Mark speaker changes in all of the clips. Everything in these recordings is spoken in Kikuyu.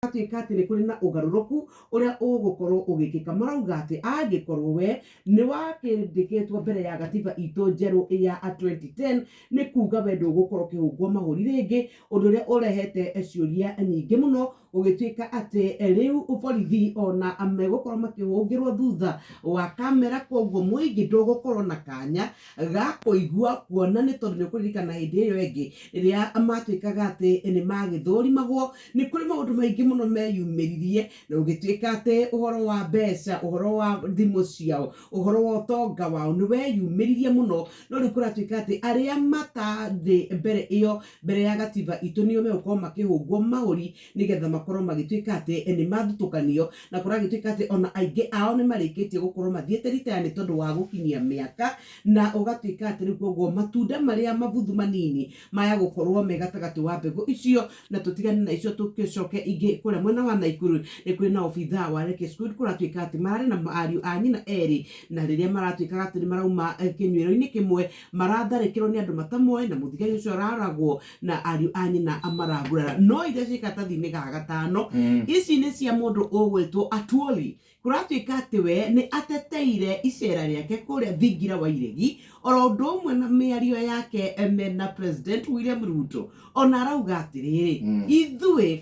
Speaker 1: Kũratuĩka atĩ nĩ kũrĩ na ũgarũrũku ũrĩa ũgũkorwo ũgĩkĩka. Marauga atĩ angĩkorwo we nĩ wakĩndĩkĩtwo mbere ya gatiba itũ njerũ ya 2010, nĩ kuga we ndũgũkorwo ũkĩhũngwo mahũri rĩngĩ, ũndũ ũrĩa ũrehete ciũria nyingĩ mũno, gũgĩtuĩka atĩ rĩu borithi ona megũkorwo makĩhũngĩrwo thutha wa kamera, koguo mũingĩ ndũgũkorwo na kanya ga kũigua kuona, nĩ tondũ nĩ ũkũririkana hĩndĩ ĩyo ĩngĩ rĩrĩa matuĩkaga atĩ nĩ magĩthũrimagwo, nĩ kũrĩ maũndũ maingĩ mũno meyumĩririe, na gũgĩtuĩka atĩ ũhoro wa mbeca, ũhoro wa thimũ ciao, ũhoro wa ũtonga wao nĩ weyumĩririe mũno. No rĩu kũratuĩka atĩ arĩa matarĩ mbere ĩyo, mbere ya gatiba itũ, nĩo megũkorwo makĩhũngwo mahũri nĩgetha makorwo magĩtuĩka atĩ nĩ mathutũkanio. Na kũragĩtuĩka atĩ ona aingĩ ao nĩ marĩkĩtie gũkorwo mathiĩte ritaya nĩ tondũ wa gũkinyia mĩaka, na ũgatuĩka atĩ rĩu koguo matunda marĩa mabuthu manini maya gũkorwo me gatagatĩ wa mbegũ icio. Na tũtigane na icio, tũgĩcoke ingĩ kũrĩa mwena wa Naikuru, nĩ kũrĩ na obithaa wa Leke School. Kũratuĩka atĩ mararĩ na ariũ a nyina erĩ, na rĩrĩa maratuĩkaga atĩ nĩ marauma kĩnyuĩro-inĩ kĩmwe, maratharĩkĩrwo nĩ andũ matamoĩ, na mũthigari ũcio araragwo na ariũ a nyina maragurara. No iria ciĩ karatathi-inĩ ga gatano, ici nĩ cia mũndũ ũgwĩtwo Atuoli. Kũratuĩka atĩ we nĩ ateteire icera rĩake kũrĩa thingira wa iregi, oro ũndũ ũmwe na mĩario yake mena President William Ruto. Ona arauga atĩrĩrĩ, ithuĩ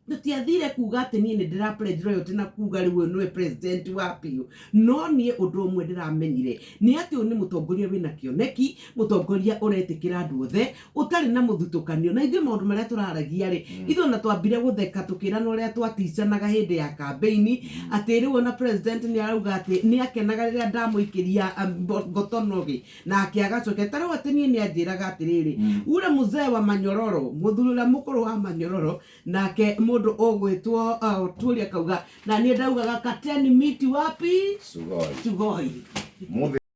Speaker 1: tũtiathire kuga atĩ niĩ nĩ ndĩra pledge loyalty na kuga rĩu ũyũ nĩwe president wa biũ, no niĩ ũndũ ũmwe ndĩramenyire nĩ atĩ ũyũ nĩ mũtongoria wĩna kĩoneki, mũtongoria ũretĩkĩra andũ othe, ũtarĩ na mũthutũkanio. Na ithuĩ maũndũ marĩa tũraragia rĩ, ithuĩ ona twambire gũtheka tũkĩrana ũrĩa twaticanaga hĩndĩ ya campaign, atĩ rĩu ona president nĩ arauga atĩ nĩ akenaga rĩrĩa ndamũikĩria ngotono-rĩ, nake agacokia ta rĩu atĩ niĩ nĩ anjĩraga atĩrĩrĩ, ule mzee wa manyororo, mũthuri ũrĩa mũkũrũ wa manyororo. Nake mũndũ ũgwĩtwo Tuori akauga na niĩ ndaugaga kateni miti wapi.
Speaker 2: Sugoi.
Speaker 1: Sugoi.
Speaker 2: Mũthĩ.